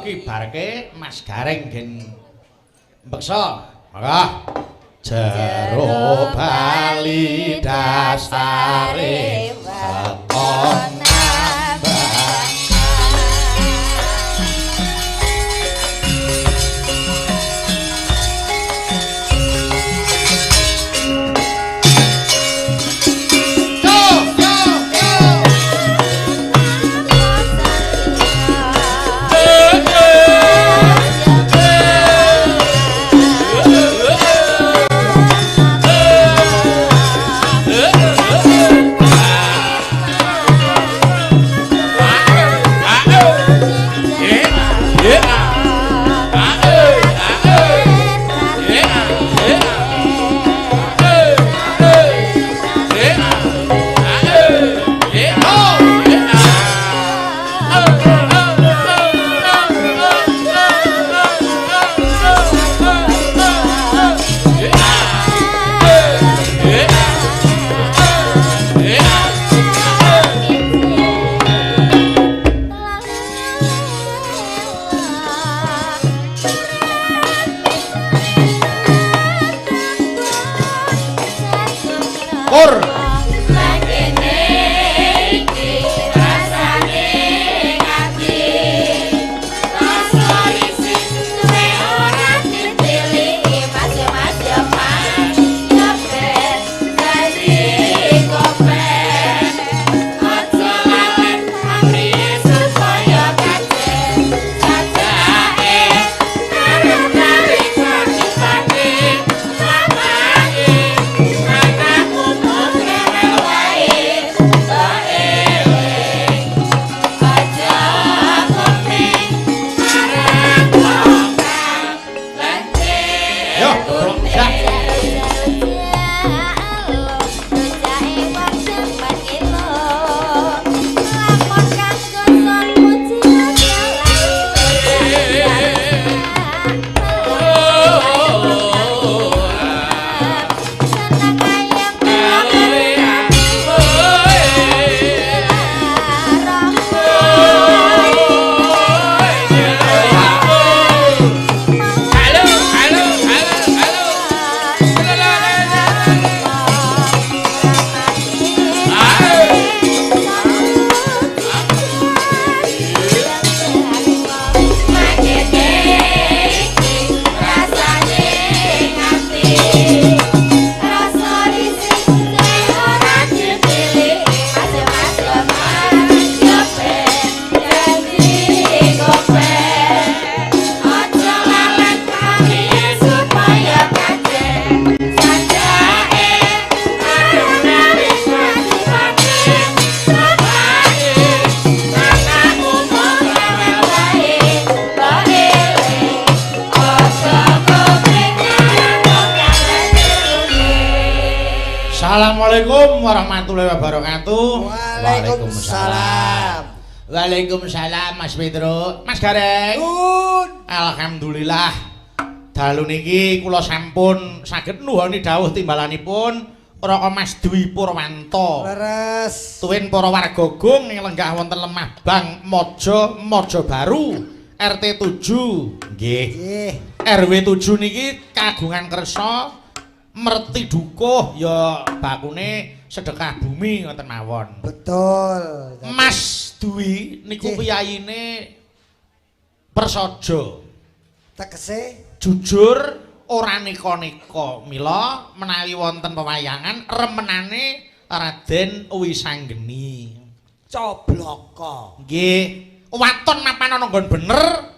Kibarke Mas Gareng gen mbeksa. Monggo. Jero bali dasare weton. Assalamualaikum warahmatullahi wabarakatuh. Waalaikumsalam. Waalaikumsalam Mas Petro, Mas Gareng. Alhamdulillah dalu niki kula sampun saged nuhoni dawuh timbalanipun Raka Mas Dwi Purwanto. Leres. Tuwin para warga Gung ing lenggah wonten Lemah Bang Mojo Mojo Baru RT 7. Nggih. Nggih. RW 7 niki kagungan kersa merti dukuh ya bakune sedekah bumi ngoten mawon. Betul. Mas Dwi niku piyayine Persaja. Tegese jujur ora neka-neka. Mila menawi wonten pewayangan remenane Raden Wisanggeni. Cobloko. Nggih. Waton mapan ana nggon bener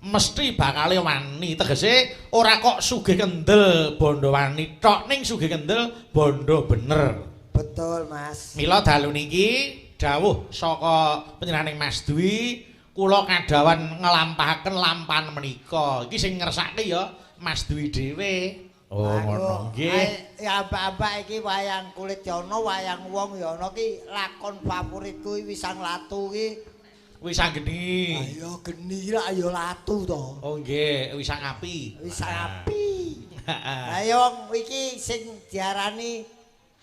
mesti bakale wani. Tegese ora kok sugih kendel bondo wani tok, ning sugih kendel bondo bener. Betul, Mas. Mila dalu niki dawuh saka panjenenganing Mas Dwi, kula kadhawan nglampahaken lampahan menika. Iki sing ngersake ya Mas Dwi dhewe. Oh, ngono nggih. Ya ambak-ambak iki wayang kulit ya ana, wayang wong ya ana ki lakon favoritku iki Wisang Latu ki. Wisang geni. Ayo geni lah ya latu to. Oh nggih, wisang api. Wisang api. Lah wong iki sing diarani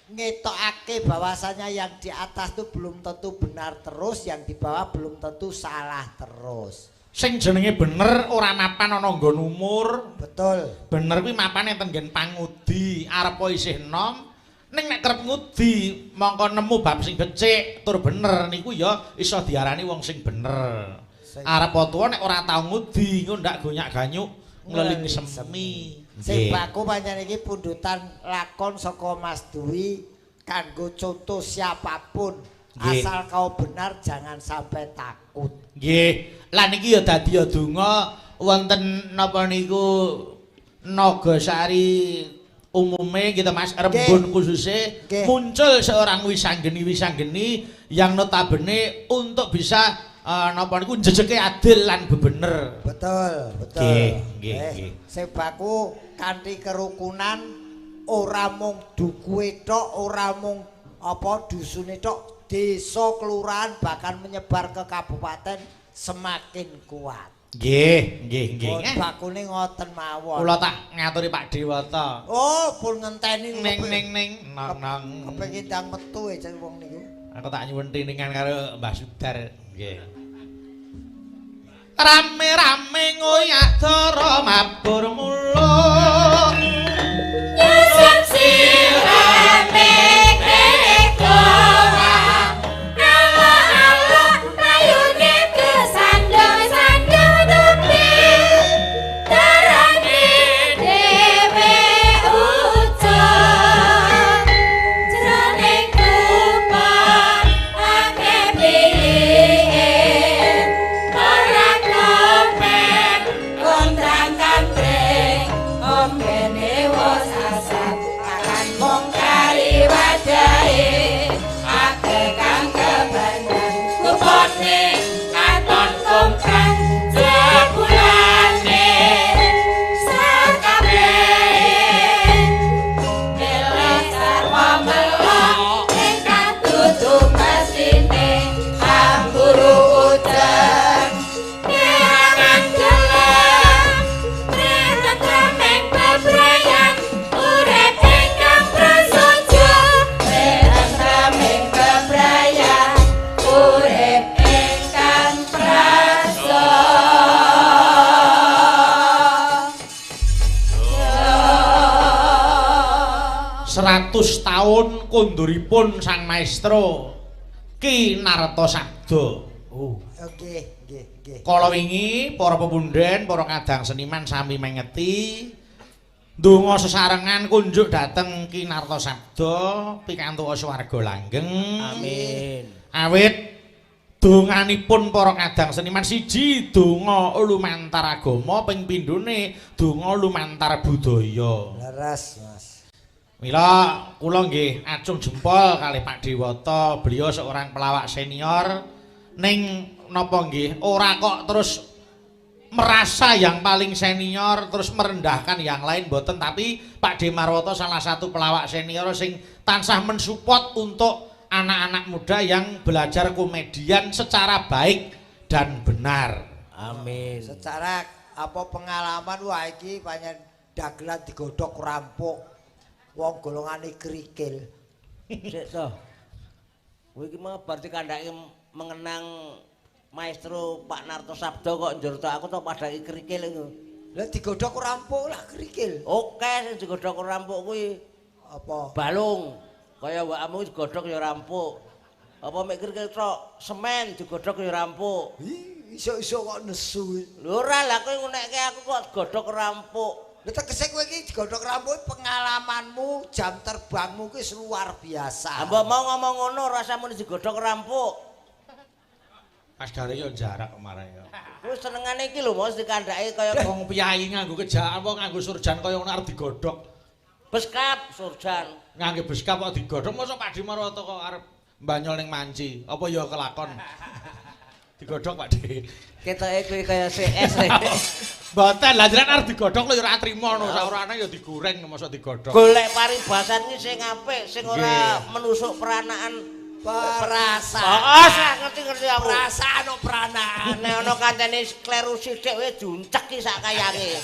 ngetokake bahwasanya yang di atas itu belum tentu benar terus, yang di bawah belum tentu salah terus. Sing jenenge bener ora mapan ana nggon umur. Betul. Bener kuwi mapan enten nggen pangudi, arep isih enom. Ning nek kerep ngudi mongko nemu bab sing becik tur bener niku ya iso diarani wong sing bener. Arep tuwa nek ora tau ngudi engko ndak gonyak-ganyuk nglelingi semi. Sing baku pancen iki pundutan lakon saka Mas Dwi kanggo contoh siapapun. Asal kau benar jangan sampai takut. Nggih. Lah niki ya dadi ya donga wonten napa niku Nagasari umume gitu Mas, Rembun khususnya muncul seorang wisanggeni-wisanggeni yang notabene untuk bisa napa niku jejeke adil lan bebener. Betul, betul. Nggih, nggih, nggih. Sing baku kanthi kerukunan ora mung dukuhe tok, ora mung apa dusune tok, desa, kelurahan bahkan menyebar ke kabupaten semakin kuat. Nggih, nggih, nggih. Bakune ngoten mawon. Kula tak ngaturi Pak Dewata. Oh, pun ngenteni ning ning ning nang nang. Kepengin ndang metu e wong niku. Aku tak nyuwun tiningan karo Mbah Sudar. Nggih. Rame-rame ngoyak dara mabur muluk. Nyusuk sirame kekora. Tahun konduripun Sang Maestro Ki Narto Sabdo. Oh. Oke, nggih, nggih. Kala wingi para pepunden, para kadang seniman sami mengeti ndonga sesarengan kunjuk dhateng Ki Narto Sabdo pikantuk swarga langgeng. Amin. Awit donganipun para kadang seniman siji donga lumantar agama, ping pindhone donga lumantar budaya. Leres, Mas. Mila kula nggih acung jempol kalih Pak Dewata, beliau seorang pelawak senior ning napa nggih ora kok terus merasa yang paling senior terus merendahkan yang lain mboten, tapi Pak Demarwoto salah satu pelawak senior sing tansah mensupport untuk anak-anak muda yang belajar komedian secara baik dan benar. Amin. Secara apa pengalaman wah iki pancen dagelan digodhog rampuk. Wong golongane krikil. Sik to. Kowe iki mau bar dikandhake mengenang maestro Pak Narto Sabdo kok njur tok aku tok padhake krikil iku. Lah digodhog rampuk lah krikil. Oke, sing digodhog rampuk kuwi apa? Balung. Kaya awakmu digodhog ya rampuk. Apa mek krikil tok, semen digodhog ya rampuk. Iso-iso kok nesu. Lho ora lah kowe ngunekke aku kok godhog rampuk. Lha tegese kowe iki digodhog rambut pengalamanmu, jam terbangmu kuwi luar biasa. Mbok mau ngomong ngono ora usah muni digodhog rampuk. Mas Gare yo jarak kemarin yo. Kuwi senengane iki lho Mas dikandhake kaya wong piyayi nganggo kejaan apa nganggo surjan kaya ngono arep digodhog. Beskap surjan. Nganggo beskap kok digodhog mosok Pak Demarwoto kok arep mbanyol ning manci. Apa ya kelakon? Digodhog Pak De. Ketoke kuwi kaya CS. Mboten, lah jenengan arep digodhog lho ya ora trimo no, saurane ya digoreng mosok digodhog. Golek paribasan iki sing apik, sing ora menusuk peranaan perasaan. Heeh, ngerti-ngerti aku. Perasaan kok peranaan. Nek ana kancane kleru sithik wae diunceki sak kayange.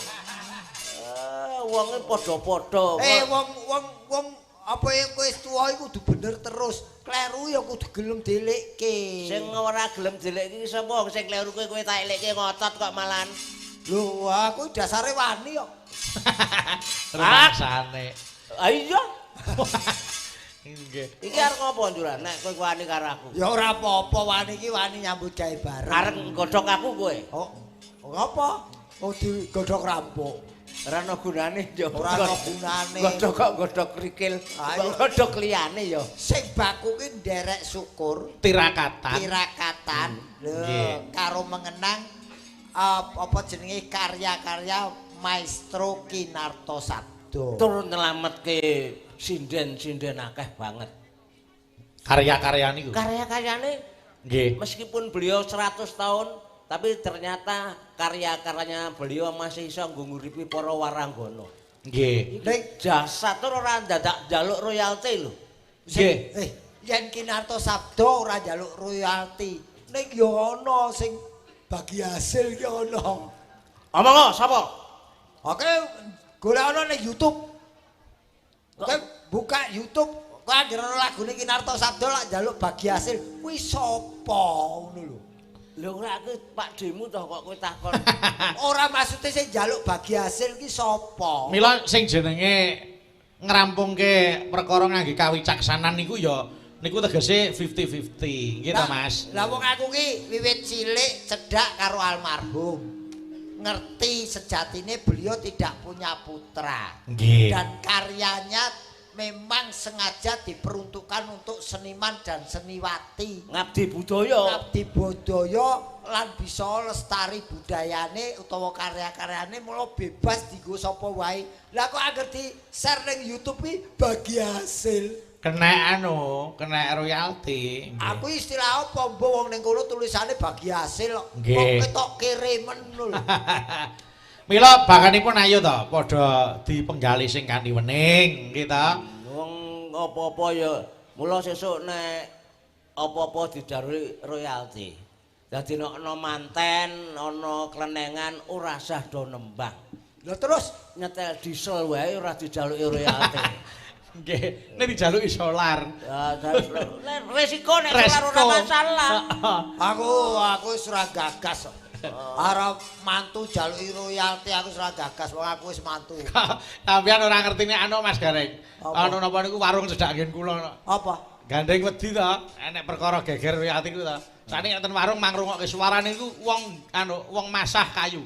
Wonge padha-padha. Wong wong wong Apa ya kowe wis tuwa iku kudu bener terus. Kleru ya kudu gelem dielekke. Sing ora gelem dielekke iki sapa? Sing kleru kowe kowe tak elekke ngotot kok malan. Lho, aku dasare wani kok. Rumangsane. Ah iya. Nggih. Iki arep ngopo njuran nek kowe wani karo aku? Ya ora apa-apa, wani iki wani nyambut gawe bareng. Arep godhog aku kowe. Oh, ngopo? Oh digodhog rampung. Ora ana gunane ya. Ora ana gunane. Godhog kok godhog krikil. Godhog liyane ya. Sing baku ki nderek syukur, tirakatan. Tirakatan. Lho, karo mengenang apa jenenge karya-karya Maestro Kinarto Sabdo. Tur nyelametke sinden-sinden akeh banget. Karya-karya niku. Karya-karyane nggih. Meskipun beliau 100 tahun, tapi ternyata karya-karyanya beliau masih iso nggo nguripi para waranggana. Nggih. Nek jasa tur ora dadak njaluk royalti lho. Nggih. Yen Kinarto Sabdo ora njaluk royalti, ning ya ana sing bagi hasil ki ana. Omong sapa? Oke, golek ana ning YouTube. Oke, buka YouTube, kok anggere ana lagune Kinarto Sabdo lak njaluk bagi hasil, kuwi sapa ngono lho. Lho ora aku Pak Demu toh kok kowe takon. Ora maksude sing njaluk bagi hasil ki sapa? Mila sing jenenge ngrampungke perkara ngangge kawicaksanan niku ya niku tegese 50-50, nggih ta Mas? Lah wong aku ki wiwit cilik cedhak karo almarhum. Ngerti sejatine beliau tidak punya putra. Nggih. Dan karyanya memang sengaja diperuntukkan untuk seniman dan seniwati. Ngabdi budaya. Ngabdi budaya lan bisa lestari budayane utawa karya-karyane mula bebas dienggo sapa wae. Lah kok anggere di-share ning YouTube ki bagi hasil. Kena anu, kena royalti. Aku istilah apa mbok wong ning kono tulisane bagi hasil kok. Kok ketok kirimen lho. Mila bakanipun ayo to padha dipenggalih sing kanthi wening nggih ta. Wong apa-apa ya mula sesuk nek apa-apa dijaruki royalti. Dadi nek ana manten, ana klenengan ora sah do nembang. Lah terus nyetel diesel wae ora dijaluki royalti. Nggih, nek dijaluki solar. Ya, resiko nek solar ora masalah. Aku wis ora gagas. Arep mantu jaluki royalti aku wis ora gagas, wong aku wis mantu. Sampeyan ora ngerti nek anu Mas Gareng. Anu napa niku warung cedhak nggen kula. Apa? Gandeng wedi to, enek perkara geger royalti ku to. Sakniki enten warung mangrungokke suarane niku wong anu wong masah kayu.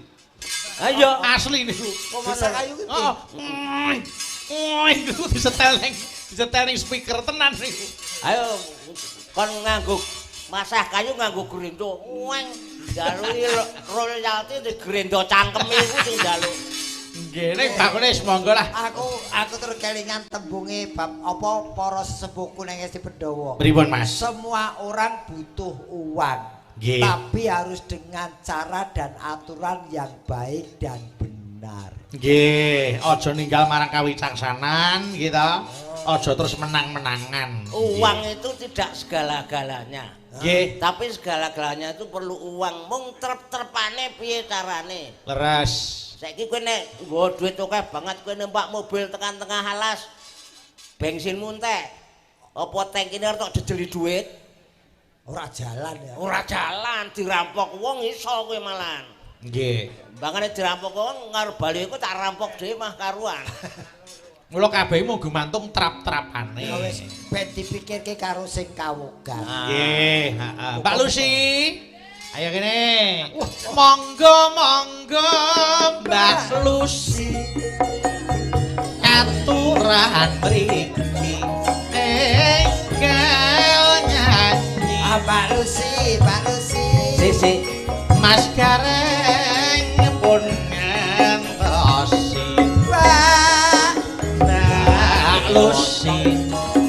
Ha iya, asli niku. Wong masah kayu ki. Heeh. Oh, iku disetel ning speaker tenan niku. Ayo kon nganggo masah kayu nganggo grendo. Weng njaluki royalti di grendo cangkeme iku sing njaluk. Nggih, ning bakune wis monggo lah. Aku terus kelingan tembunge bab apa para sesepuhku ning SD Pendawa. Pripun, Mas? Semua orang butuh uang. Nggih. Tapi harus dengan cara dan aturan yang baik dan benar. Nggih, aja ninggal marang kawicaksanan nggih ta. Aja terus menang-menangan. Uang itu tidak segala-galanya. Nggih. Tapi segala-galanya itu perlu uang. Mung trep-trepane piye carane? Leres. Saiki kowe nek nggawa duit akeh banget kowe numpak mobil tekan tengah alas. Bensinmu entek. Apa tangkine arep tok jejeli duit? Ora jalan ya. Ora jalan, dirampok wong iso kowe malan. Nggih. Bangane dirampok wong karo bali iku tak rampok dhewe mah karuan. Mula kabeh mung gumantung trap-trapane. Ya wis ben dipikirke karo sing kawogan. Nggih, heeh. Mbak Lucy, ayo kene. Monggo monggo Mbak Lucy. Aturan mriki enggal nyanyi. Mbak Lucy, Mbak Lucy. Sisi Mas Gareng pun ngantosi. Mbak Lucy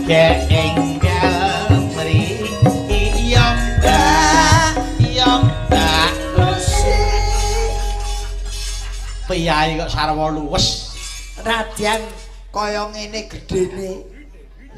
enggal mriki ya Mbak, ya Mbak Lucy. Piyai kok sarwa luwes. Radyan kaya ngene gedene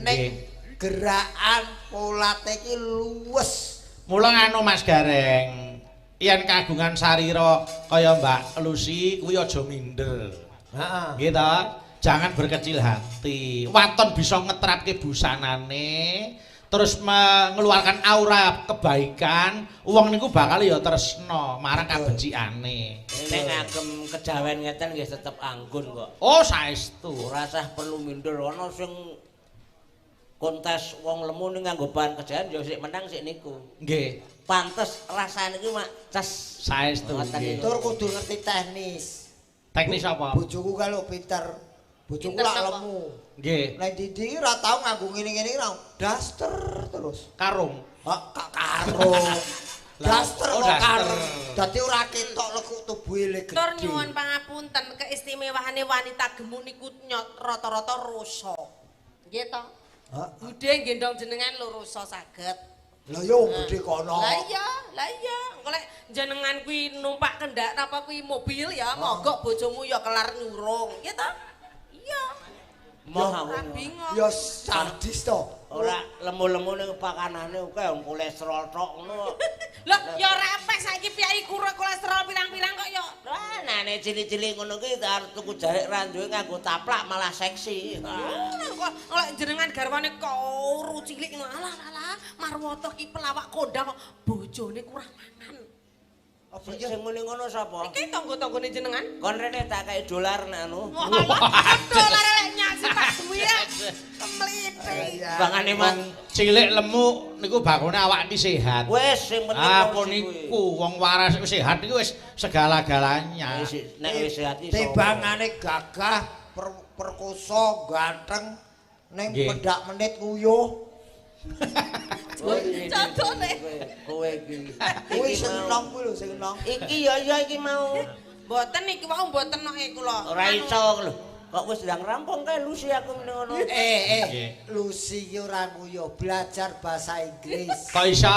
ning gerakan polate iki luwes. Mula nganu Mas Gareng, yen kagungan sarira kaya Mbak Lucy kuwi aja minder. Heeh. Nggih ta? Jangan berkecil hati. Waton bisa ngetrapke busanane, terus mengeluarkan aura kebaikan, wong niku bakal ya tresna marang kabecikane. Nek ngagem kejawen ngeten nggih tetep anggun kok. Oh, saestu. Ora sah perlu minder ana sing kontes wong lemu ning nganggo bahan kejawen ya sik menang sik niku. Nggih. Pantes rasane iki mak ces. Saestu. Nggih. Tur kudu ngerti teknis. Teknis apa? Bojoku kalau pinter. Bojoku lak lemu. Nggih. Nek ndi-ndi ora tau nganggo ngene-ngene ora. Daster terus. Karung. Hah, karung. Daster oh, kok karung. Dadi ora ketok lekuk tubuhe le gedhe. Tur nyuwun pangapunten, keistimewaane wanita gemuk niku rata-rata rusa. Nggih to? Budhe gendong jenengan lho rusa saged. Lah yo budhe kono. Lah iya, lah iya. Engko lek jenengan kuwi numpak kendaraan apa kuwi mobil ya, mogok bojomu ya kelar nyurung. Nggih to? Iya. Moh aku. Ya sadis to. Ora lemu-lemu ning pakanane akeh wong kolesterol tok ngono. Lho ya ora apik saiki piyai kurang kolesterol pirang-pirang kok ya. Lah nane cilik-cilik ngono ki arep tuku jarik ra duwe nganggo taplak malah seksi. Kok lek jenengan garwane kuru cilik ngono. Alah alah Marwoto ki pelawak kondang kok bojone kurang mangan. Apa sing muni ngono sapa? Iki tangga-tanggane jenengan. Kon rene tak kei dolar nek anu. Dolar lek nyasi tak duwe ya. Kemlite. Bangane wong cilik lemu niku bakone awak iki sehat. Wis sing penting apa niku wong waras sehat niku wis segala-galanya. Nek wis sehat iki tibangane gagah, perkosa, ganteng ning pendak menit nguyuh. Contone kowe iki. Kuwi sing enom kuwi lho sing enom. Iki ya iya iki mau. Mboten iki wau mboten noke kula. Ora iso lho. Kok wis ndang rampung kae Lucy aku muni ngono. Lucy ki ora nguyuh, belajar bahasa Inggris. Kok iso?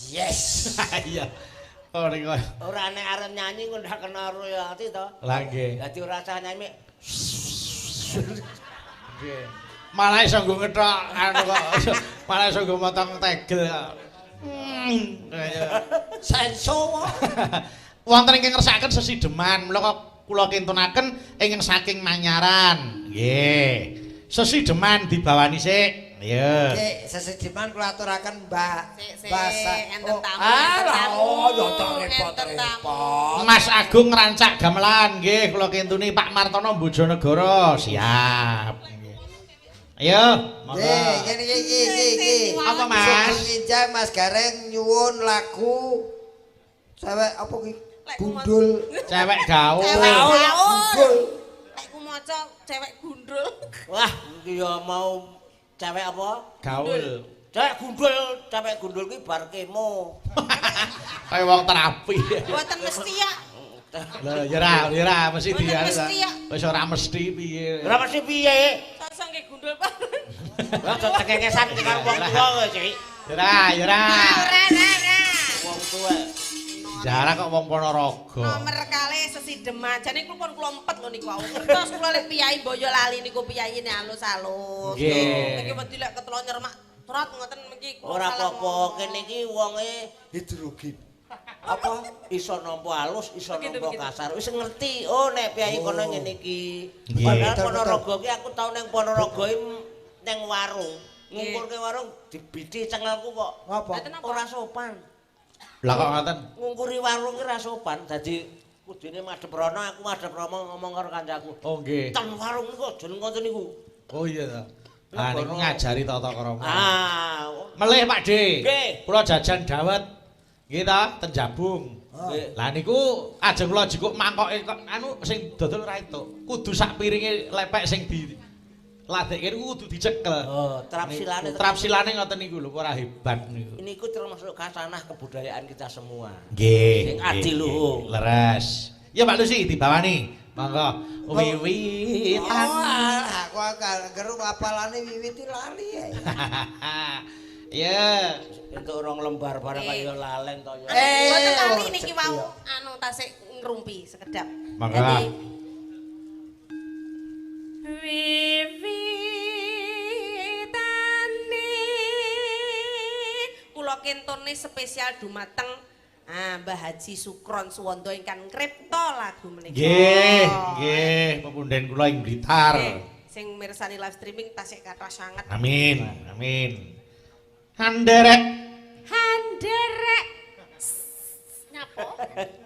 Yes. Iya. Oh niku. Ora nek arep nyanyi kok ndak kena royalti to. Lah nggih. Dadi ora usah nyanyi. Nggih. Malah iso nggo ngethok anu kok. Malah iso nggo motong tegel. Senso. Wonten ingkang ngersakaken sesideman, mula kok kula kintunaken ingkang saking Manyaran. Nggih. Sesideman dibawani sik. Iya. Nggih, sesideman kula aturaken Mbak. Bahasa. Enten tamu. Oh, ya tak repot-repot. Mas Agung ngrancak gamelan nggih kula kintuni Pak Martono Bojonegoro. Siap. Ayo, monggo. Nggih, ngene iki iki. Apa Mas? Sugeng enjang Mas Gareng nyuwun lagu cewek apa ki? Gundul. Cewek gaul. Gundul. Lek ku maca cewek gundul. Wah, iki ya mau cewek apa? Gaul. Cewek gundul ki bar kemo. Kaya wong terapi. Mboten mesti ya. Lho, ya ora mesti dia. Wis ora mesti piye. Ora mesti piye? Sosok nggih gundul, Pak. Lah cekekesan karo wong tuwa kowe, Cik. Ora, ya ora. Ora, ora. Wong tuwa. Jarang kok wong Ponorogo. Nomor kalih sesideman. Jane kula pun kula empet lho niku wau. Terus kula lek piyai Boyolali niku piyayine alus-alus. Nggih. Niki wedi lek ketelo nyermak trot ngoten mengki. Ora apa-apa, kene iki wonge hidrogen. Apa iso nampa alus, iso nampa kasar. Wis ngerti. Oh nek piyai kono ngene iki. Padahal Ponorogo ki aku tau ning Ponorogo ning warung. Ngumpulke warung dibiti cengelku kok. Ngapa? Ora sopan. Lah kok ngoten? Ngungkuri warung ki ora sopan. Dadi kudune madhep rono, aku madhep rono ngomong karo kancaku. Oh nggih. Ten warung niku aja ngoten niku. Oh iya ta. Ah niku ngajari tata krama. Ah. Melih Pak D. Nggih. Kula jajan dawet. Nggih ta, ten Jabung. Lah niku ajeng kula jikuk mangkoke kok anu sing dodol ora entuk. Kudu sak piringe lepek sing di ladekke niku kudu dicekel. Oh, trapsilane. Trapsilane ngoten niku lho, ora hebat niku. Niku termasuk khasanah kebudayaan kita semua. Nggih. Sing adiluhung. Leres. Ya Pak Lusi dibawani. Monggo. Wiwitan. Oh, aku geru apalane wiwit lali ya. Iya, entuk rong lembar barang kaya lalen to ya. Mboten lali niki wau anu tasik ngrumpi sekedap. Monggo. Wiwitane kula kentone spesial dumateng Ah, Mbah Haji Sukron Suwondo ingkang ngripta lagu menika. Nggih, nggih, pepunden kula ing Blitar. Nggih, sing mirsani live streaming tasik kathah sanget. Amin, amin. Handerek, handerek. Nyapo?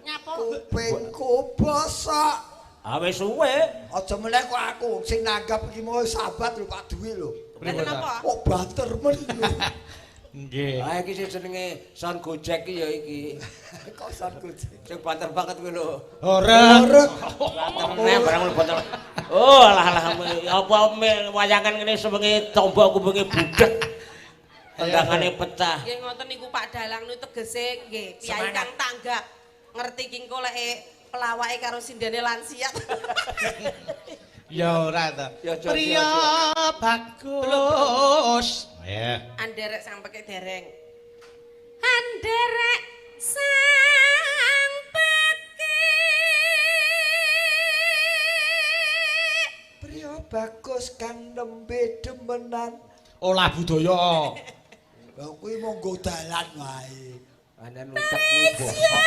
Nyapo? Kupingku bosok. Ah wis suwe. Aja meneh kok aku sing nanggap iki mau sahabat lho Pak Dwi lho. Kenapa? Kok banter men lho. Nggih. Ah iki sing jenenge sound Gojek iki ya iki. Kok sound Gojek? Sing banter banget kuwi lho. Ora. Banter neh barang lho banter. Oh alah alah apa wayangan ngene sewengi tombok kupinge budhek. Tendangane pecah. Nggih ngoten niku Pak Dalang niku tegese nggih piyai kang tanggap ngerti ki engko lek pelawake karo sindene lansia. Ya ora ta. Priya bagus. Ya. Anderek sang pekik dereng. Anderek sang pekik. Priya bagus kang nembe demenan. Olah budaya. Lah kuwi monggo dalan wae. Anan ucap kuwi bosok.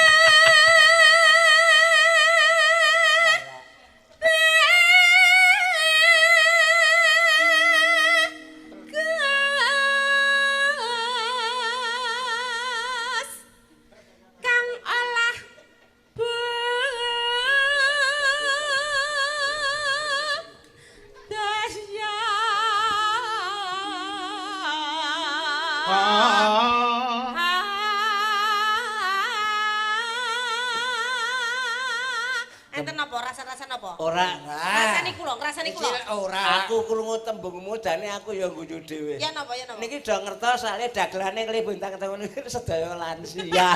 Aku krungu tembungmu jane aku ya guyu dhewe. Ya napa ya napa. Niki do ngertos soalé dagelane kali bintang tamu niki sedaya lansia.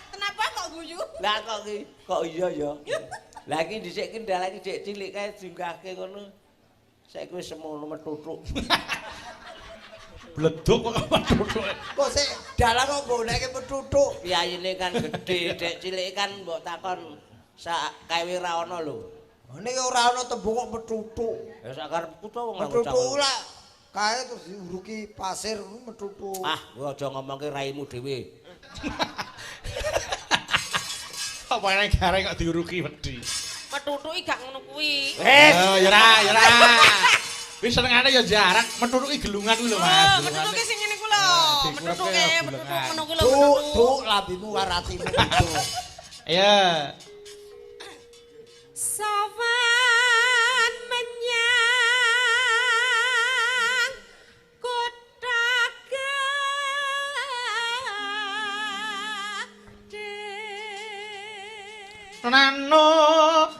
Kenapa kok guyu? Lah kok kok iya ya. Lah iki dhisik ki ndalan iki dhek cilik kae diunggahke ngono. Saiki wis semono metutuk. Bleduk kok metutuk. Kok sik dalang kok mboneke metutuk. Piyayine kan gedhe, dhek cilik kan mbok takon sak kae ra ono lho. Niki ora ana tembung kok metutuk. Ya sak karepku to wong metutuk lak kae terus diuruki pasir metutuk. Ah, kowe aja ngomongke raimu dhewe. Apa nek gareng kok diuruki wedi. Metutuki gak ngono kuwi. Wis, ya ora, ya ora. Wis senengane ya jarak metutuki gelungan kuwi lho Mas. Metutuki sing ngene ku lho. Metutuke, metutuk ngono kuwi lho. Tuk, tuk lambimu karo atimu. Iya. Sowan menyang kutha gedhe. Nano.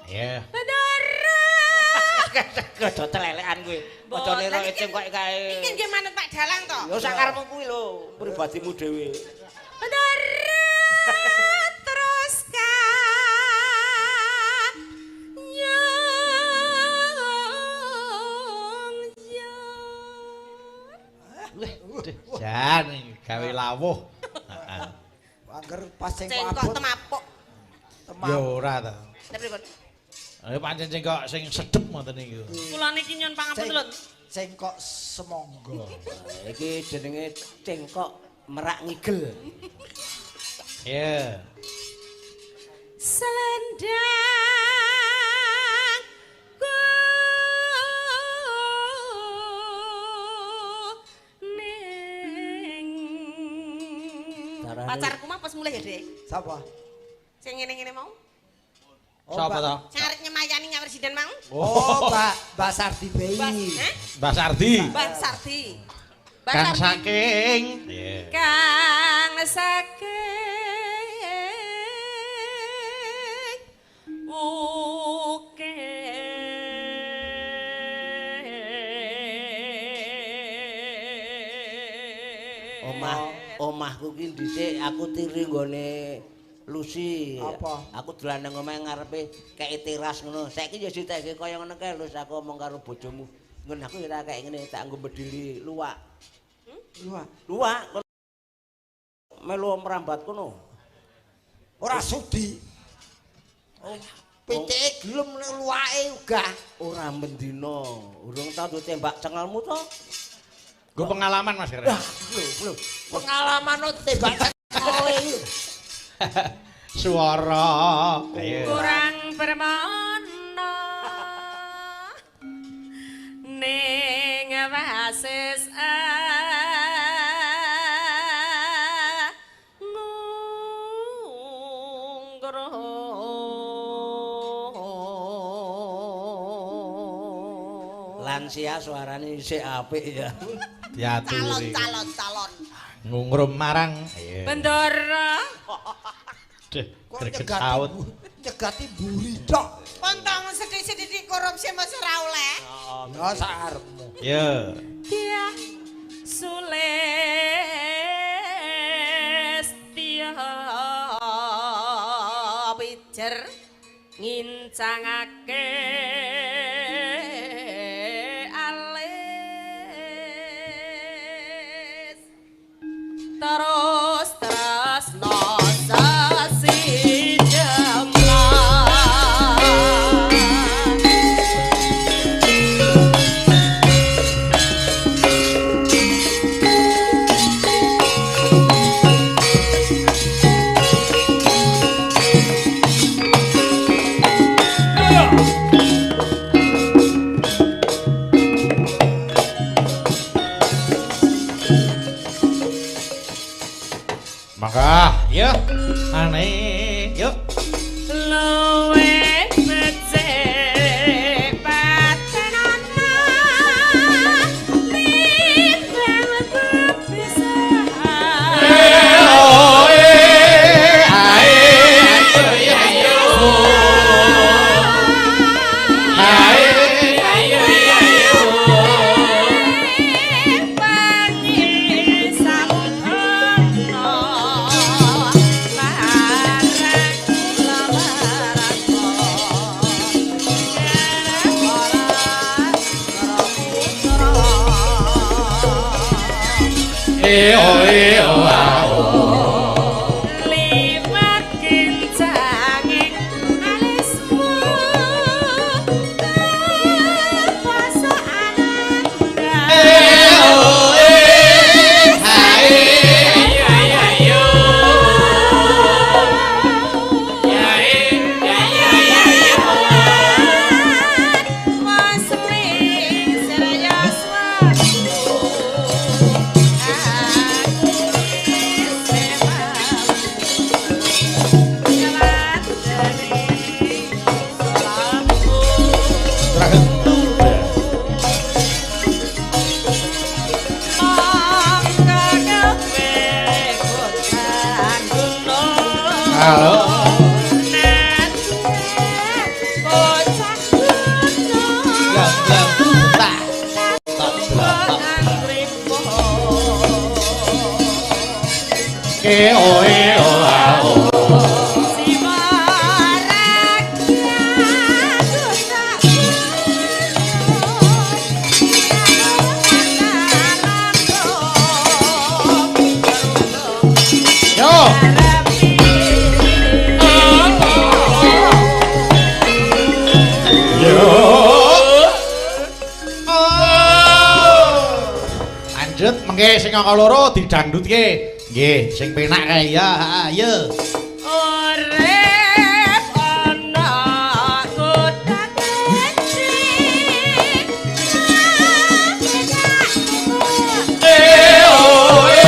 Iya. Bendara. Aja telelekan kowe. Aja nira eceng kok kae. Iki nggih manut Pak Dalang to. Ya sak karepmu kuwi lho, pribadimu dhewe. Bendara terus Jan gawe lawuh. Heeh. Angger pas cengkok temapuk. Ya ora ta. Lha pripun? Ayo pancen cengkok sing sedep ngoten niku. Kula niki nyuwun pangapunten lho. Cengkok semangga. Iki jenenge cengkok merak ngigel. Iya. Selendang pacarku mah pas mulih ya, Dek. Sapa? Sing ngene-ngene mau. Oh, Sapa to? Sing arep nyemayani nyawer presiden mau. Oh, Mbak Sardi Bei. Mbak Sardi. Mbak Sardi. Kang saking. Kang saking uke. Omahku ki dhisik aku tiri nggone Lucy. Apa? Aku dolan nang omahe ngarepe kei teras ngono. Saiki ya diteke kaya ngono kae Lus aku omong karo bojomu. Ngono aku ya tak kaya ngene tak nggo bedili luwak. Luwak. Luwak. Melu merambat kono. Ora sudi. Oh, pitike gelem nek luwake uga. Ora mendina. Urung tau ditembak cengelmu to? Nggo pengalaman Mas Gareng. Lho, lho. Pengalaman tembak cengele iki. Suara. Ayo. Kurang permana ning wasis Lansia suarane isih apik ya. Diaturi. Calon calon. Ngungrum marang. Ayo. Bendara. Duh, greget saut. Nyegati mburi tok. Pontong sithik-sithik korupsi mesti ora oleh. Ya sakarepmu. Ya. Dia Sulestya pijer ngincangake alis terus tresno sasi jemlah. Maka, yuk, aneh, yuk. Luwe becik patenana timbang bepisahan. Oh, eh, ae, ayo, ayo. Ae, ayo, ayo. Pangi samudana marang kula marang Eh, oh, eh, oh, ah, oh. Liwat kencanging alismu kepasaan anda. Eh, oh, eh, ae, ayo, ayo. Halo. Ya, ya, tak. Tak, tak, tak. E, o, e, o, a, o. Yo. Yo. Lanjut mengke sing angka loro didangdutke. Nggih, sing penak kae ya, ha, ya. Urip ana kutha kecil. E, o, e.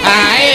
Ae.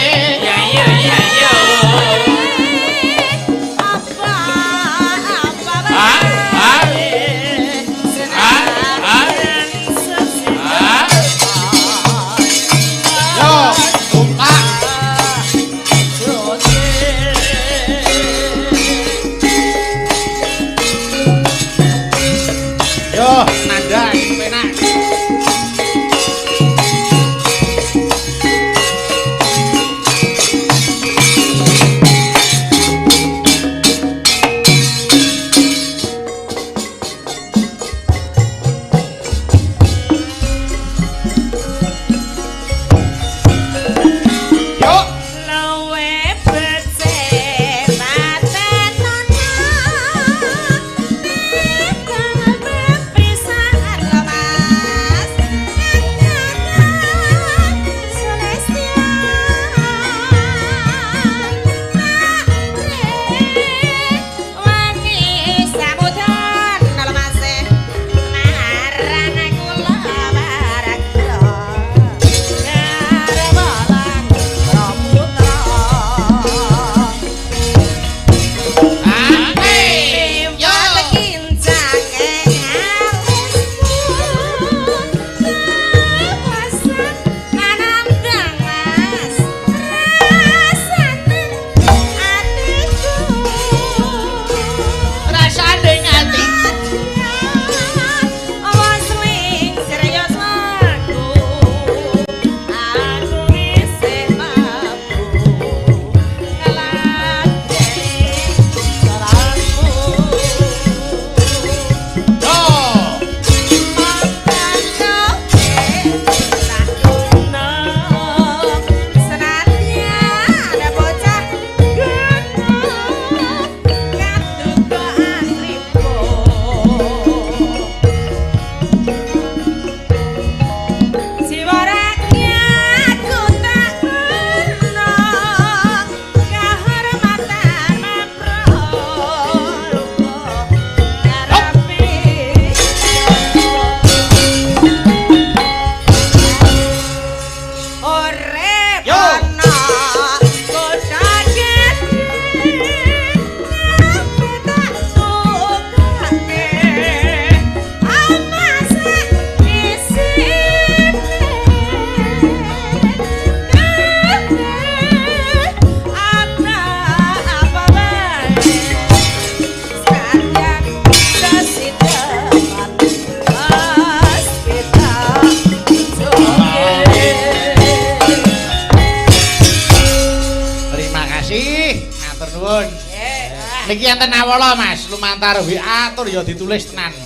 Matur nuwun. Nggih. Niki enten awala Mas, lumantar WA tur ya ditulis tenan.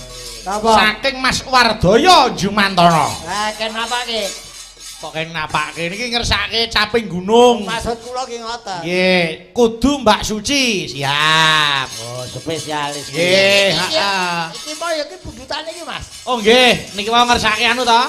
Napa? Saking Mas Wardoyo Jumantono. Lah kenapa ki? Kok keng napake niki ngersake caping gunung. Maksud kula ki ngoten. Nggih, kudu Mbak Suci. Siap. Oh, spesialis. Nggih, heeh. Iki mau ya ki pundutane iki, Mas. Oh nggih, niki mau ngersake anu to.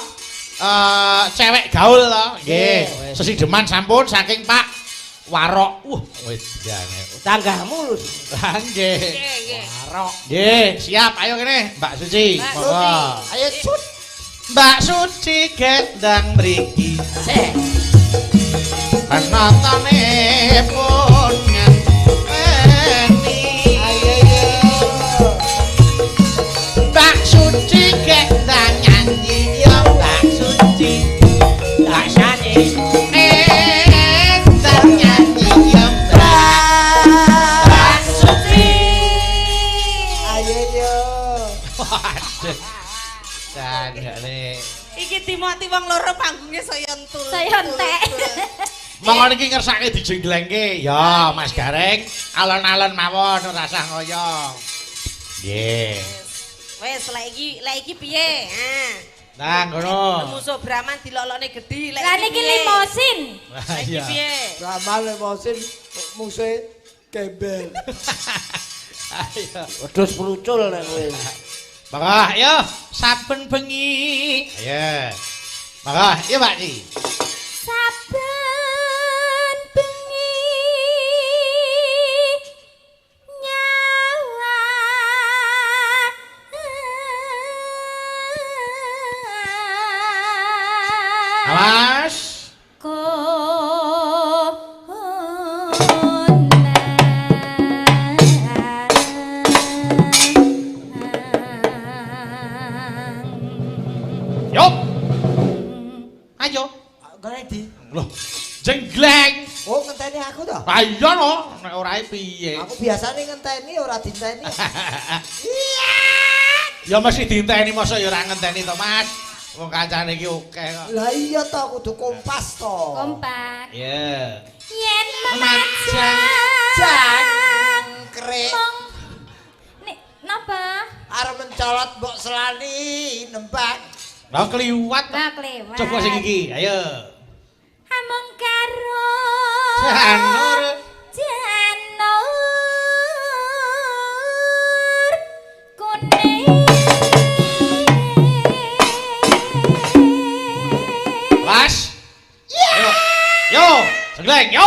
Cewek gaul to. Nggih. Sesideman sampun saking Pak Warok. Wis jane. Tanggahmu lho. Lah nggih. Nggih, nggih. Warok. Nggih, siap. Ayo kene Mbak Suci. Mbak Monggo. Ayo cut. Mbak Suci gendang mriki. Sik. Penatane pun ngenteni. Ayo yo. Mbak Suci gendang nyanyi ya Mbak Suci. Mbak Suci. Gendang nyanyi ya Mbak Suci. Ayo yo. Waduh. Jane. Iki Timoti wong loro panggungnya saya entul. Saya entek. Monggo niki ngersake dijengglengke. Ya, Mas Gareng, alon-alon mawon ora usah ngoyo. Nggih. Wes lek iki piye? Ha. Nah, ngono. Musuh Brahman dilolokne gedhi lek Lah niki limosin. Lah Iki iya. piye? Brahman limosin musuhe gembel. Ayo. Wedhus prucul nek kowe. Monggo, ayo saben bengi. Ayo. Monggo, ayo Pak Ki. Saben bengi nyawa. Awas. Yo. Ayo. Kene di. Loh, jenggleng. Oh, ngenteni aku to? Lah iya no, nek ora piye. Aku biasane ngenteni ora dinteni. Ya mesti diinteni mosok ya ora ngenteni to, Mas. Wong kancane iki akeh kok. Lah iya to kudu kompas to. Kompak. Iya. Yen Memajang. Jangkrik. Mong. Nek napa? Arep mencolot mbok selani nembang. Lah kliwat. Lah klewat. Coba sing iki, ayo. Amung karo Janur. Janur kuning. Mas. Yo. Yo, jengleng, yo.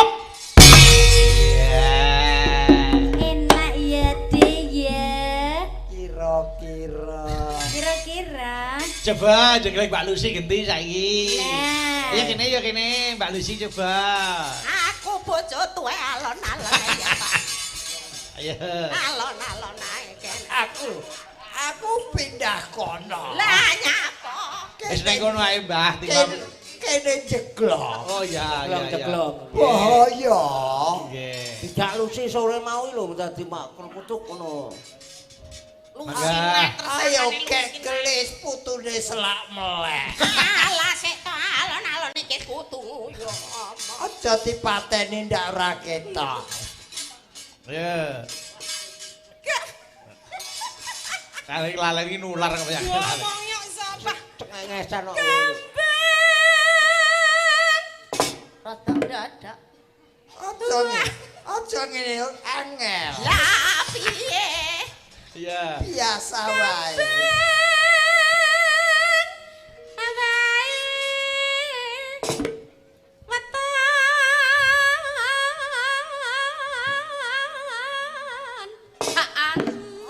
Iya. Enak ya De ya. Kira-kira. Kira-kira. Coba jengleng Mbak Lucy genti saiki. Lah. Ya kene ya kene Mbak Lucy coba. Aku bojo tuwe alon-alon ae ya, Pak. Ayo. Alon-alon ae kene. Aku pindah kono. Lah nyapa? Wis ning kono ae Mbah timbang. Kene jeglong. Oh ya ya. ya. Jeglong. Bahaya. Nggih. Tidak Lucy sore mau lho dadi mak krukutuk ngono. Lucy nek Ayo kek kelis putune selak melek. Alah sik to alon-alon iki kutu yo. Aja dipateni ndak ora ketok. Ayo. Kali lalen iki nular kok ya. Ngomong yo sapa? Cengengesan kok. Rada dadak. Aja ngene angel. Lah piye? Iya. Biasa wae.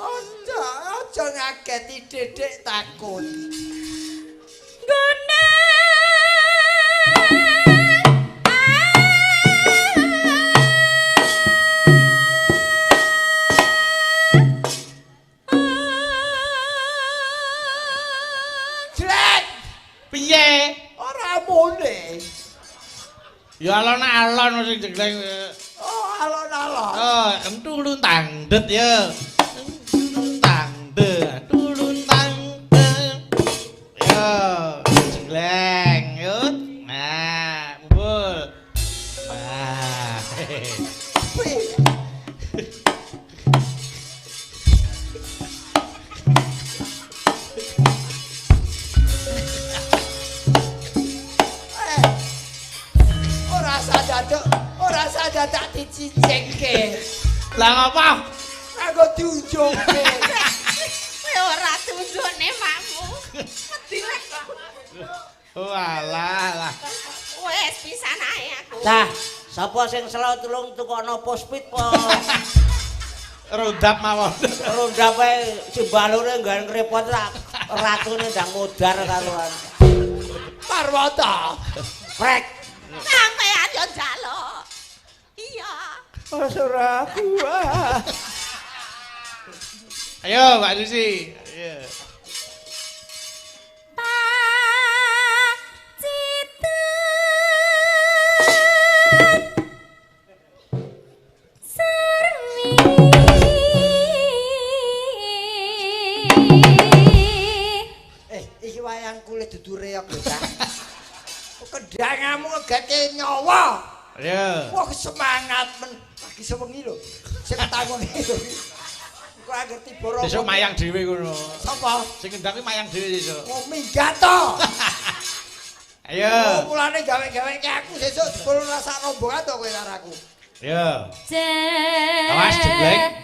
Aja aja ngageti dedek takut. Jlek, Piye? ora mune. Ya alon-alon sing jegleng. Oh, alon-alon. Oh, entulun tangdet ya. Entulun tangdet, tulun tangdet. Ya, jegleng yut. Nah, mumbul. Nah. Piye? Ora sadadek, ora sadadak dicicingke. Lah ngapa? Aku diunjungke. Kowe ora tunjukne makmu. Wedi lek kok. Walah lah. Wes pisan ae aku. Cah, sapa sing selo tulung tukono pospit po. Rondap mawon. Rondap ae simbalure nggawe ngrepot ratune ndang modar karuan. Parwata. Prek. Sampean yo njaluk. Iya. Ora kuat. Ayo Mbak Susi. Ayo. Pacitan Sermi. Iki wayang kulit dudu reog lho, Cak. Kendangamu ngegake nyawa. Ayo. Wah semangat men lagi sewengi lho. Sing tangongi lho. Kok anggere tiba rono. Sesuk mayang dhewe ngono. Sapa? Sing kendang kuwi mayang dhewe sesuk. Oh minggat to. Ayo. Oh mulane gawe-gaweke aku sesuk jebul ora sak rombongan to kowe karo aku. Ayo. Awas jeblek.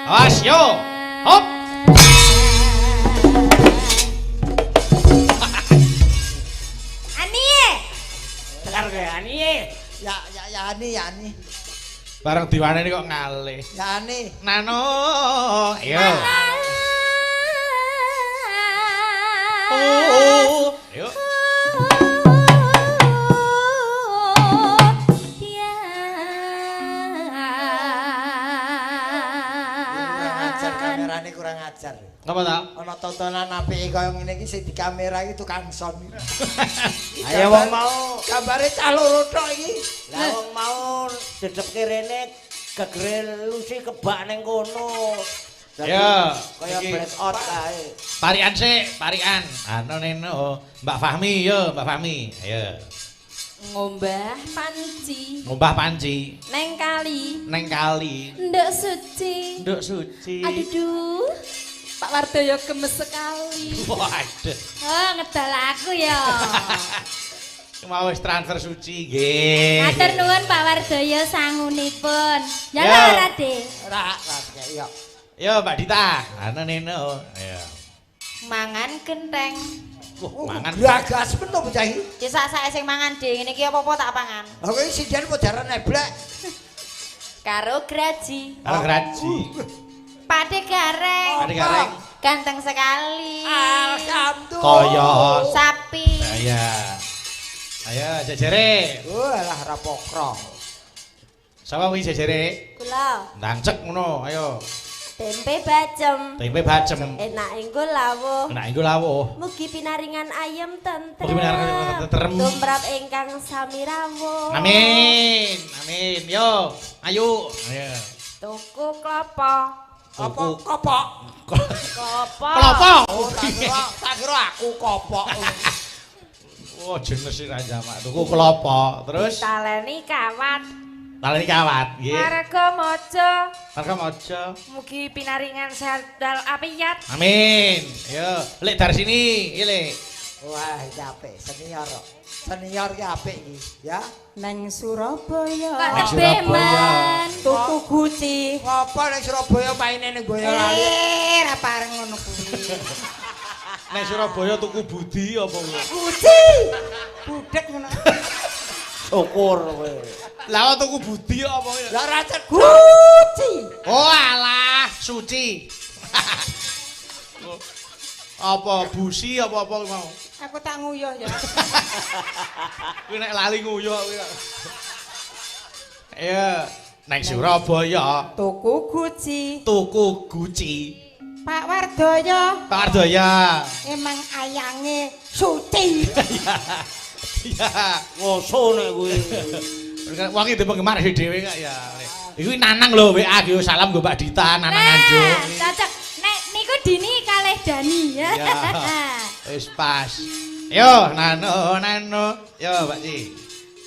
Awas yo. Hop. Anie. Tekan kowe Anie. Ya ya ya Ani ya Ani. Bareng diwaneni kok ngalih. Ya Ani. Nano. Ayo. Oh. Ayo. Kurang ajar kamerane kurang ajar. Napa ta? Ana tontonan apike kaya ngene iki sing di kamera iki tukang sound. Ayo wong mau gambare cah loro tok iki. Lah wong mau dedepke rene gegere Lucy kebak ning kono. Ya, kaya black out kae. Parikan sik, parikan. Anu neno, Mbak Fahmi yo, Mbak Fahmi. Ayo. Ngombah panci. Ngombah panci. Neng kali. Neng kali. Nduk suci. Nduk suci. Aduh duh. Pak Wardoyo gemes sekali. Waduh. Oh, ngedal aku ya. Mau wis transfer suci nggih. Matur nuwun Pak Wardoyo sangunipun. Ya ora, Dik? Ora, ora ya. Yo Mbak Dita, ana neno. Ayo. Mangan genteng. Wah, mangan. Gagas men to bocah iki. Ya sak-sake sing mangan Dik, ngene iki apa-apa tak pangan. Lah kowe sinden apa jaran eblek? Karo graji. Karo graji. Pakde Gareng. Pakde Gareng. Ganteng sekali. Alhamdulillah. Kaya sapi. Iya. Ayo jejere. Walah ra pokro. Sapa kuwi jejere? Kula. Ndang cek ngono, ayo. Tempe bacem. Tempe bacem. Enak enggo lawuh. Enak enggo lawuh. Mugi pinaringan ayem tentrem. Mugi pinaringan tentrem. Tumrap ingkang sami rawuh. Amin. Amin. Yo, ayo. Ayo. Tuku klopo. Apa kopok? Klopo. Klopo. Oh, tak kira aku kopok. Oh, jenis sih ra jamak. Tuku klopo, terus taleni kawat. Taleni kawat, nggih. Warga Mojo. Warga Mojo. Mugi pinaringan sehat dal apiat. Amin. Ayo, Lek dari sini, iki Lek. Wah, iki apik, senior. Senior ki apik iki, ya. Neng Surabaya. Kok tebih men. Tuku guci. Ngopo neng Surabaya maine ning Boyolali? Ra pareng ngono kuwi. Neng Surabaya tuku budi apa kuwi? Guci. Budek ngono. Syukur kowe. Lah kok tuku budi apa kuwi? Lah ra cedhak. Guci. Oh alah, suci. Apa busi apa-apa mau? Aku tak nguyuh ya. Kuwi nek lali nguyuh kuwi. Ayo, neng Surabaya tuku guci. Tuku guci. Pak Wardoyo. Pak Wardoyo. Emang ayange suci. Iya. Ngoso nek kuwi. Wong iki penggemar dhewe kok ya. Iku Nanang lho WA ki salam nggo Mbak Dita Nanang Nganjuk. Cocok. Nek niku Dini kalih Dani ya. Wis pas. Yo nano nano. Yo Mbak Ci.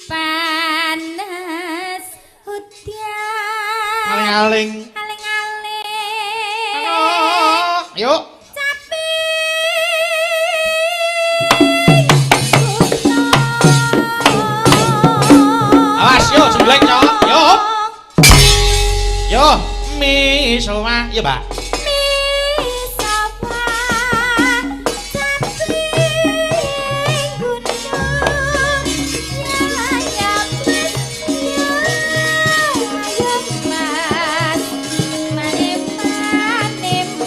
Panas hujan Aling-aling. Aling-aling. Yuk. Capi. Awas yo jemblek yo. Yo. Yo, misowa, ya, Mbak. Misowa capi gunung ya ya ya mas mane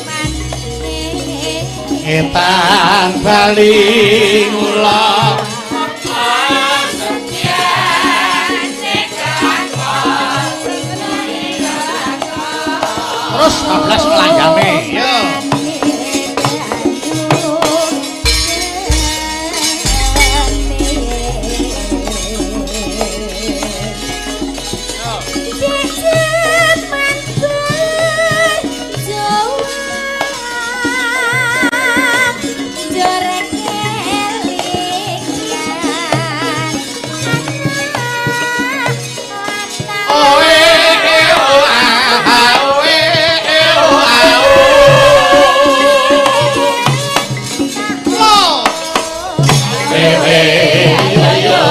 mane. Etan bali ngulon. Terus 14 melanggame. Yo. Oe e o a a oe e o a o. Lo. E e yo yo.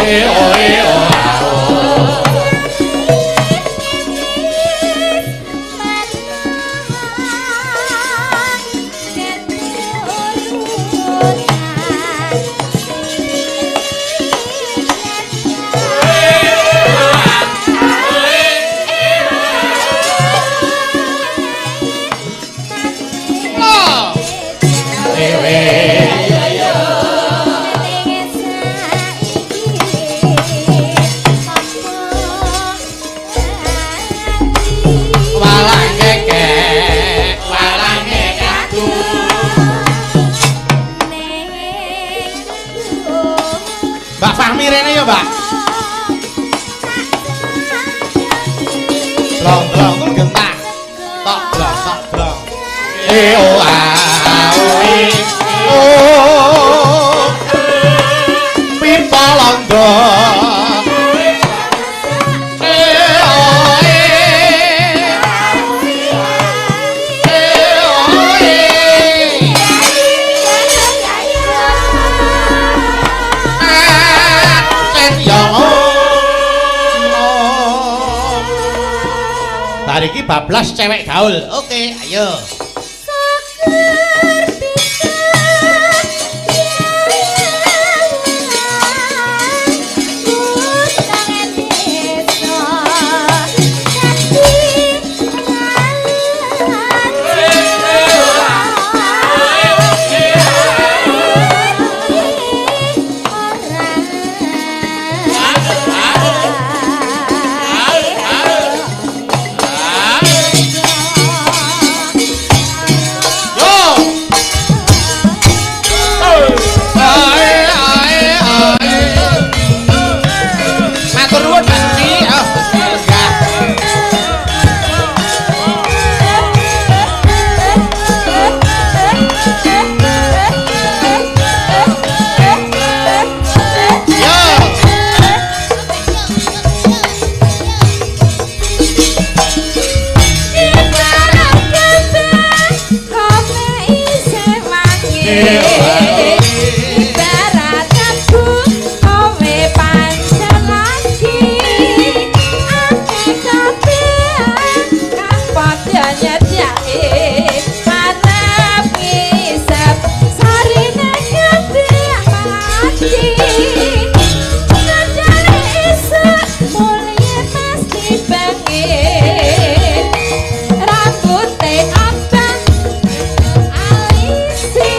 E o e o a o. Lo. E e yo yo. Walang kekek, walange kadu. Mbak Fahmi rene ya, Mbak. Blong blong tur gentak. Tok blong tok blong. E o a o e o. Pipa londo. E o e. E o e. Bar iki bablas cewek gaul. Oke, ayo. Yo. Ae ae ae. Matur nuwun Mbak Suci. Oh, lenggah. Yo. Ibarat abu kowe pancen lagi akeh kabeh kang padha nyedhake arep ngisep sarine kabeh mati sajane esuk mulye pasti bangkit rambute abang alise.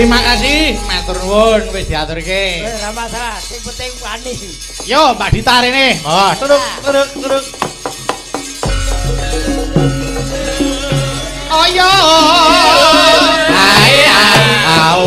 Terima kasih, matur nuwun wis diaturke. Ora masalah, sing penting wani. Yo, Mbak Dita rene. Oh, turuk turuk turuk. Ayo. Ae au.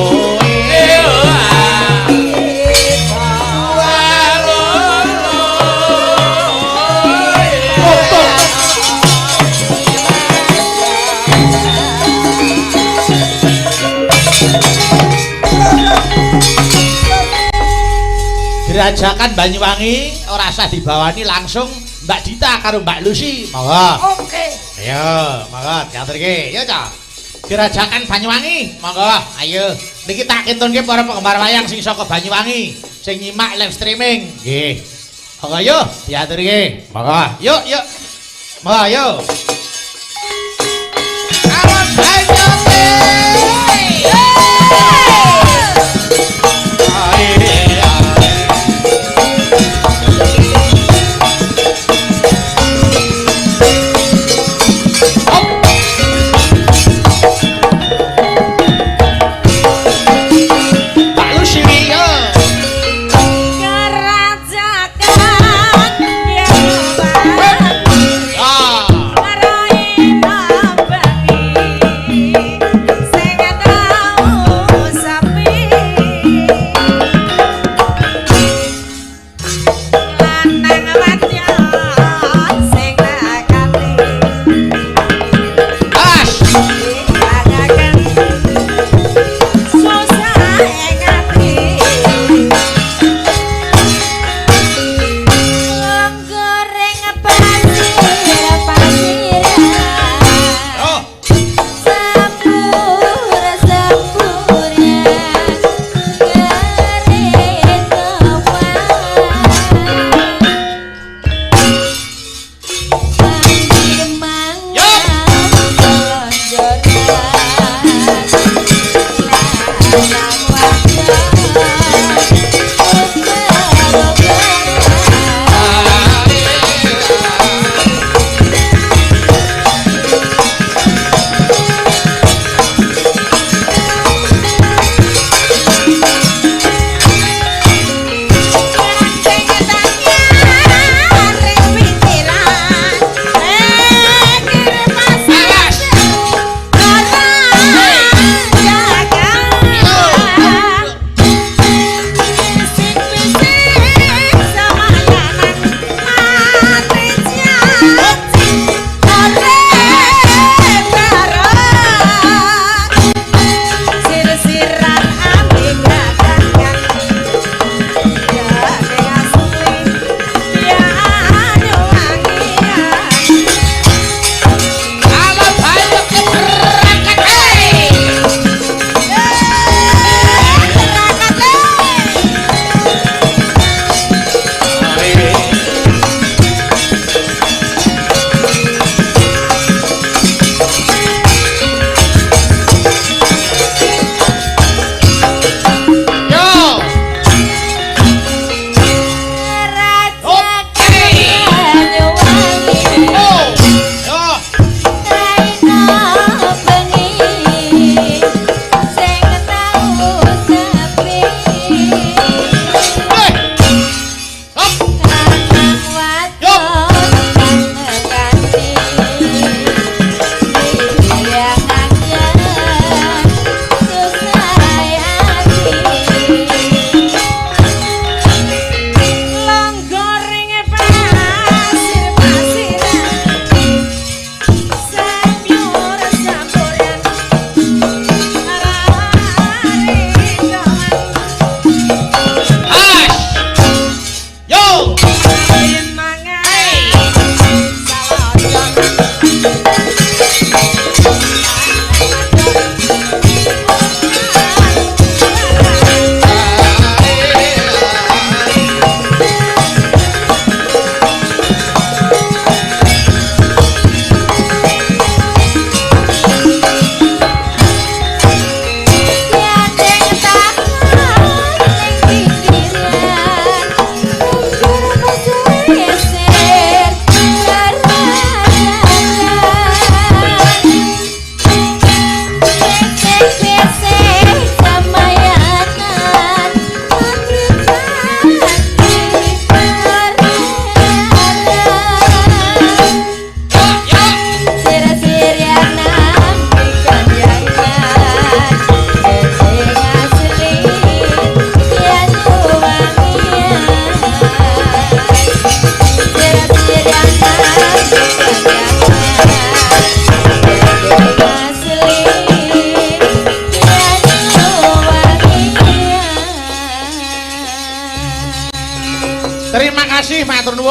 Gerajakan Banyuwangi ora usah dibawani langsung Mbak Dita karo Mbak Lucy. Monggo. Oke. Ayo, monggo diaturke. Yo, Cak. Gerajakan Banyuwangi, monggo. Ayo. Niki tak kintunke para penggemar wayang sing saka Banyuwangi sing nyimak live streaming. Nggih. Monggo yo diaturke. Monggo. Yuk, yuk. Monggo yo. Awan Banyuwangi. Kerajaan Banyuwangi.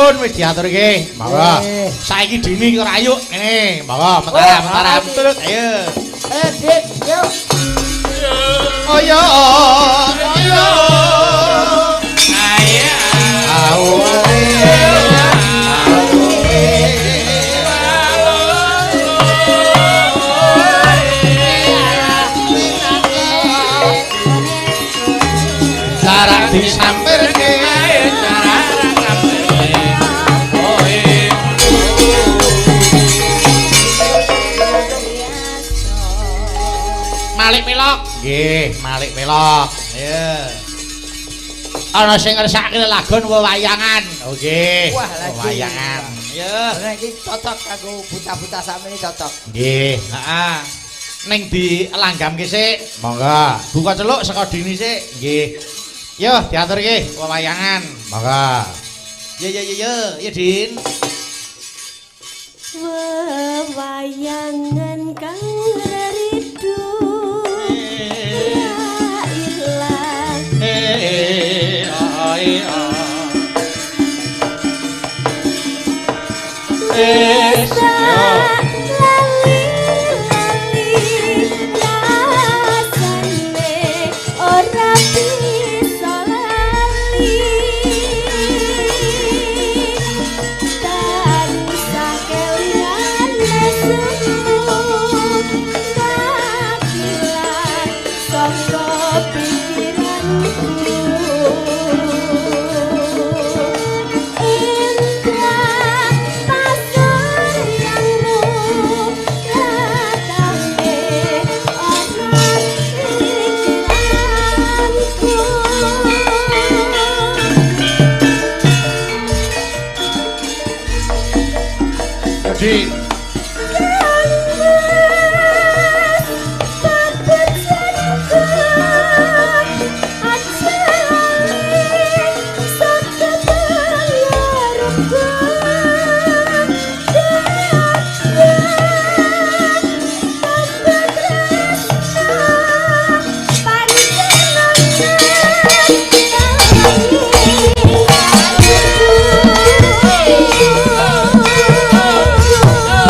Sampun wis diaturke. Monggo. Saiki Dini karo Ayu ngene. Monggo mentara mentara betul. Ayo. Dik, yo. Ayo. Ayo. Ayo. Jarak disampirke, Malik Melok. Nggih, Malik Melok. Iya. Ana sing ngersakake lagon wewayangan. Oke. Wah, lagi. Wewayangan. Iya. Nah, iki cocok kanggo bocah-bocah sakmene cocok. Nggih, heeh. Ning dilanggamke sik. Monggo. Buka celuk saka Dini sik. Nggih. Yo diaturke wewayangan. Monggo. Yo yo yo yo, yo Din. Wewayangan kang ridu. Lali rasane ora bisa lali, tansah kelingan lesu nakilan saka pikiranku. Di Oh.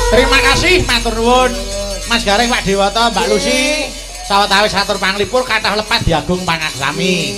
Terima kasih matur nuwun Mas Gareng, Pak Dewata, Mbak Lucy. Sawetawis atur panglipur kathah lepat diagung pangaksami.